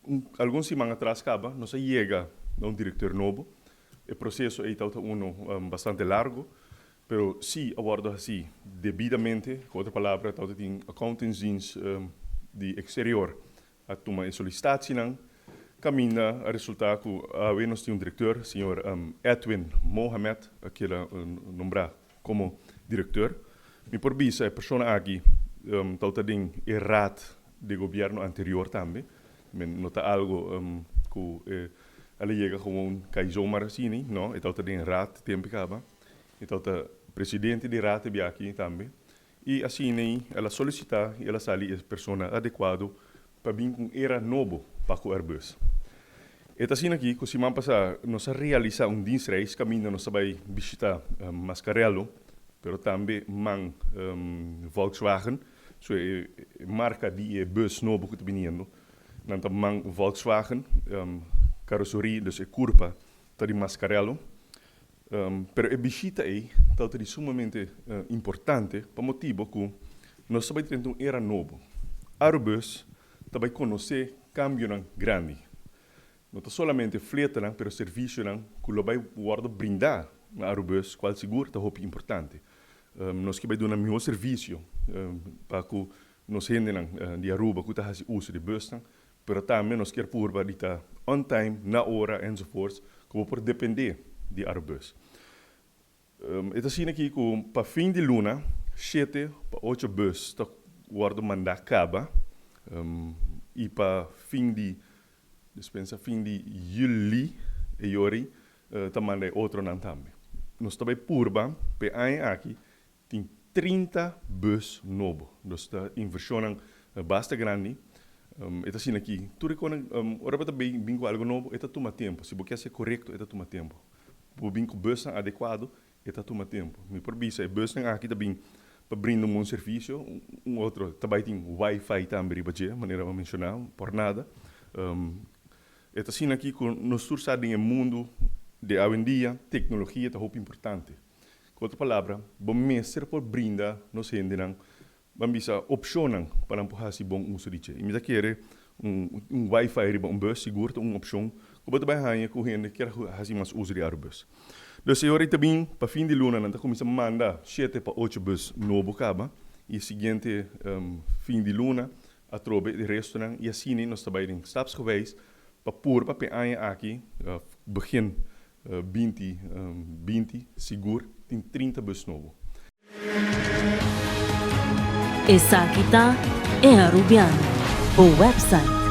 Un algun siman atras caba nos a yega na un directeur nobo. E proceso ey tawata uno bastante largo, pero si a wordo haci debidamente. Cu otro palabra, tawata tin accountantsdienst di exterior a tuma e solicitacinan. Caminda a resulta cu awe nos tin un directeur, señor Edwin Mohamed a keda nombra como directeur. Mi por bisa e persona aki tawata den e raad di gobierno anterior tambe. Men no ta algo cu el a yega gewoon cay zomaar asina, no, e tawata den raad tempo caba. E tawata presidente di raad e biaha tambe. Y asina el a solicita y el a sali e persona adecuado pa bin cu un era nobo pa cu Airbus. E ta asina aki cu siman pasa nos a realisa un dienstreis caminda nos a bay bishita Mascarello, pero tambe man Volkswagen, so e marca di e bus nobo cu ta biniendo, nan ta man Volkswagen, carrocerie, dus e curpa ta di Mascarello. Pero e bishita ei tabata di sumamente importante pa motibo cu nos ta bay drenta un era nobo. Arubus ta bay conoce cambionan grandi. No ta solamente fletanan pero servicionan cu lo bay wordo brinda na Arubus cual sigur ta hopi importante. Nos ke bay duna miho servicio pa cu nos hendenan di Aruba cu ta haci uso di busnan Pero tambe nos kier purba di ta on time, na ora enzovoorts, ku bo por dependé di Arubus. E ta asina aki ku pa fin di luna shete pa ocho bus ta wòrdu mandá kaba i pa fin di, dispensa, fin di yüli e yori ta manda e otronan tambe. Nos ta bai purba pa e aña aki Tin 30 bus nobo. Dus ta inversionnan basta grandi. E ta asina aki, tur e konan, ora bo ta bin ku algo nobo, e ta tuma tempu. Si bo ke hasi korekto, e ta tuma tempu. Bo bin ku busnan adekuado, e ta tuma tempu. Mi por bisa e busnan aki ta bin pa brinda un bon servisio. Un otro ta bai tin wifi tambe riba dje, manera bo a menshoná, por nada. E ta asina aki ku nos tur sa den e mundu di awendia, teknologia ta hopi importante. Ku otro palabra, bo mester por brinda nos hendenan, ban bisa, opshonnan pa nan por hasi bon uso di dje. I mi ta kere un wifi riba un bus sigur ta un opshon ku bo ta bai haña ku hende kier hasi mas uso di Arubus. Dus e ora ei ta bin pa fin di luna nan ta kuminsá manda shete pa ocho bus nobo kaba i e siguiente fin di luna atrobe e restonan i asina nos ta bai den stapsgewijs pa purba pa e aña aki begin 20 20 sigur tin 30 bus nobo. Esaki ta E Arubiano, bo website.